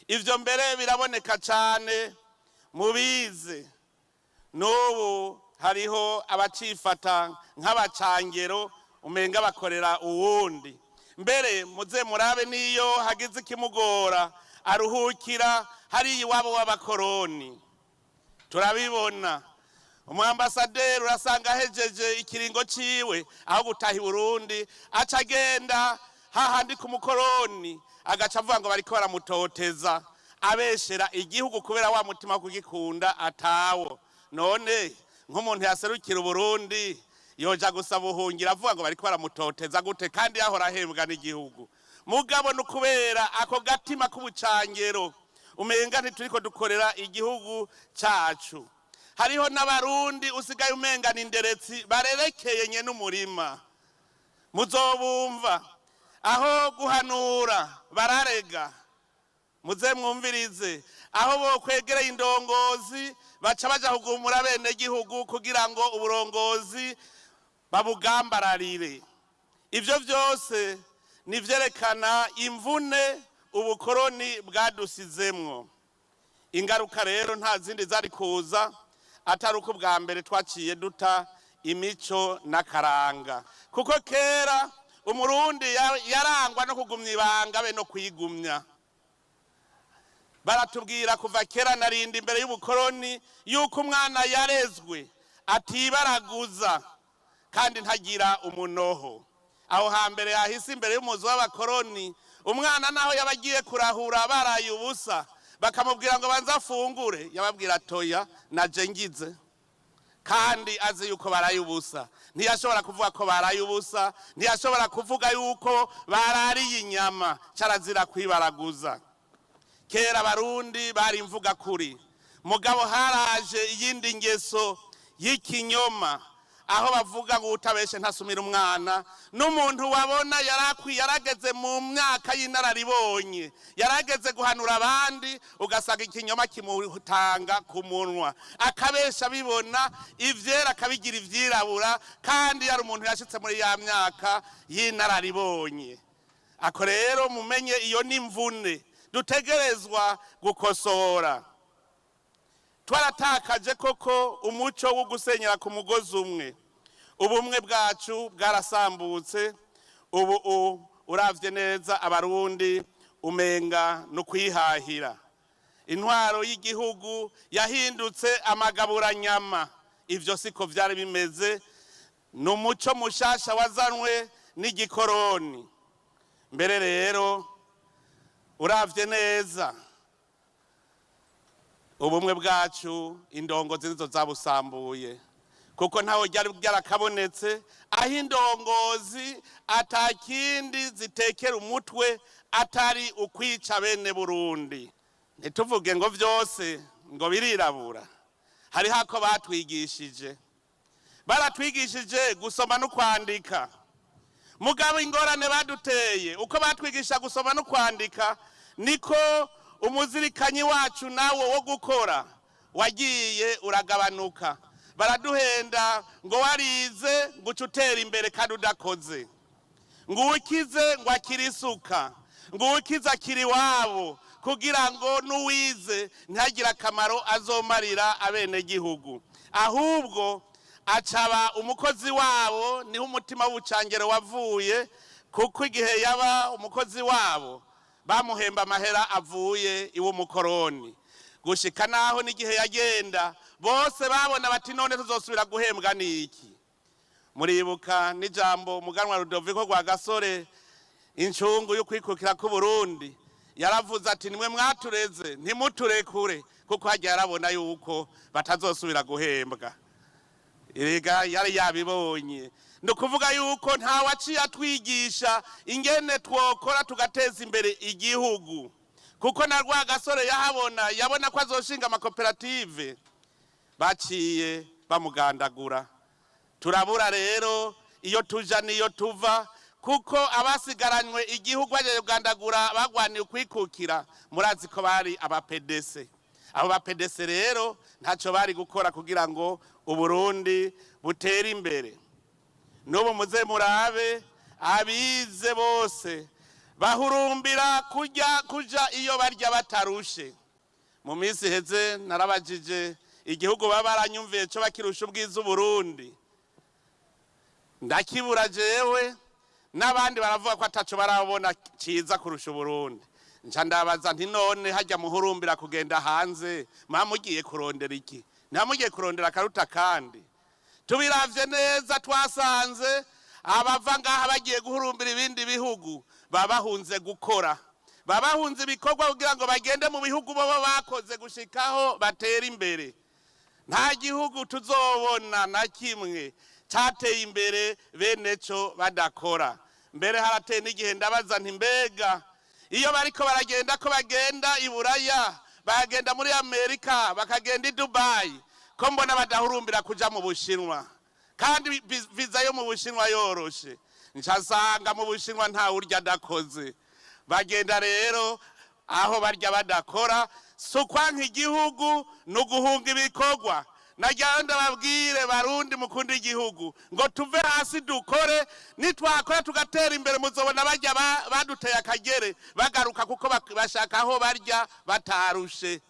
Ivyo mbere biraboneka cane mubize. N'ubu hariho abacifata nk'abacangero, umenga bakorera uwundi. Mbere muze murabe, n'iyo hagize ikimugora aruhukira hariya iwabo w'abakoroni. Turabibona, umwambasaderi urasanga ahejeje ikiringo ciwe, aho gutaha i Burundi aca agenda hahandi ku mukoroni, agaca avuga ngo bariko baramutoteza, abeshera igihugu kubera wa mutima wo kugikunda atawo. None nk'umuntu yaserukira Uburundi yoja gusaba ubuhungiro avuga ngo bariko baramutoteza gute, kandi yahora ahembwa n'igihugu? Mugabo ni ukubera ako gatima k'ubucangero, umenga ntituriko dukorera igihugu cacu. Hariho n'Abarundi usigaye umenga ni inderetsi barerekeye nye n'umurima. Muzobumva, aho guhanura bararega. Muze mwumvirize, aho bokwegereye indongozi baca baja kugumura bene gihugu kugira ngo uburongozi babugambararire. Ivyo vyose nivyerekana imvune ubukoroni bwadusizemwo. Ingaruka rero nta zindi zari kuza atari uko bwa mbere twaciye duta imico n'akaranga, kuko kera Umurundi yarangwa no kugumya ibanga be no kwigumya. Baratubwira kuva kera narindi imbere y'ubukoroni yuko umwana yarezwe atibaraguza kandi ntagira umunoho. Aho hambere hahise, imbere y'umuzi w'abakoroni, umwana naho yaba agiye kurahura baraye ubusa, bakamubwira ngo banze afungure, yababwira: "Toya, naje ngize." Kandi azi yuko baraye ubusa, ntiyashobora kuvuga ko baraye ubusa, ntiyashobora kuvuga yuko barariye inyama. Carazira kwibaraguza. Kera Abarundi bari imvuga kuri, mugabo haraje iyindi ngeso y'ikinyoma, aho bavuga ngo utabeshe ntasumira umwana. N'umuntu wabona yarakwiye, yarageze mu myaka y'inararibonye, yarageze guhanura abandi, ugasanga ikinyoma kimutanga ku munwa, akabesha bibona, ivyera akabigira ivyirabura, kandi yari umuntu yashitse muri ya myaka y'inararibonye. Ako rero mumenye, iyo ni imvune dutegerezwa gukosora. Twaratakaje koko umuco wo gusenyera ku mugozi umwe. Ubumwe bwacu bwarasambutse. Ubu uravye neza, Abarundi umenga no kwihahira. Intwaro y'igihugu yahindutse amagaburanyama. Ivyo siko vyari bimeze, ni umuco mushasha wazanwe n'igikoroni. Mbere rero uravye neza, ubumwe bwacu indongozi nizo zabusambuye, kuko ntaho ryari ryarakabonetse aho indongozi atakindi zitekera umutwe atari ukwica bene Burundi. Ntituvuge ngo vyose ngo birirabura. Hariho ako batwigishije, baratwigishije gusoma no kwandika. Mugabo ingorane baduteye, uko batwigisha gusoma no kwandika niko umuzirikanyi wacu nawo wo gukora wagiye uragabanuka. Baraduhenda ngo warize ngo uce utera imbere kandi udakoze, ngo ukize ngo akire isuka, ngo ukize akiri iwabo, kugira ngo n'uwize ntihagire akamaro azomarira abenegihugu, ahubwo acaba umukozi wabo. Niho umutima w'ubucangero wavuye, kuko igihe yaba umukozi wabo bamuhemba amahera avuye iw'umukoroni, gushika naho n'igihe yagenda bose babona bati: "None tuzosubira guhembwa n'iki?" Muribuka n'ijambo umuganwa Rudoviko Rwagasore, incungu y'ukwikukira k'Uburundi, yaravuze ati: "Nimwe mwatureze, ntimuturekure," kuko hajya yarabona yuko batazosubira guhembwa. Erega yari yabibonye. Ni ukuvuga yuko nta waciye atwigisha ingene twokora tugateza imbere igihugu, kuko na Rwagasore yahabona, yabona ko azoshinga amakoperative, baciye bamugandagura. Turabura rero iyo tuja n'iyo tuva, kuko abasigaranywe igihugu bagiye kugandagura bagwaniye ukwikukira, murazi ko bari aba PDC. Abo ba PDC rero ntacyo bari gukora kugira ngo Uburundi butere imbere. N'ubu muze murabe, abize bose Bahurumbira kujya kuja iyo barya batarushe. Mu minsi iheze narabajije igihugu baba baranyumviye cyo bakirusha ubwiza Uburundi, ndakibura jewe, n'abandi baravuga ko ataco barabona ciza kurusha Uburundi. Nca ndabaza nti: "None hajya muhurumbira kugenda hanze, muba mugiye kurondera iki? Ntiba mugiye kurondera akaruta?" Kandi tubiravye neza, twasanze abava ngaha bagiye guhurumbira ibindi bihugu baba bahunze gukora, baba bahunze ibikorwa kugira ngo bagende mu bihugu bobo bakoze gushikaho batera imbere. Nta gihugu tuzobona na kimwe cyateye imbere bene cyo badakora. Mbere harateye n'igihe ndabaza nti: "Mbega iyo bariko baragenda, ko bagenda i Buraya, bagenda muri Amerika, bakagenda i Dubayi, ko mbona badahurumbira kuja mu Bushinwa, kandi viza yo mu Bushinwa yoroshe?" Nsanga mu Bushinwa nta urya adakoze. Bagenda rero aho barya badakora. Si ukwanka igihugu, ni uguhunga ibikorwa. Nagira ndababwire, Barundi mukunda igihugu, ngo tuve hasi dukore. Nitwakora tugatera imbere, muzobona bajya baduteye akagere bagaruka, kuko bashaka aho barya batarushe.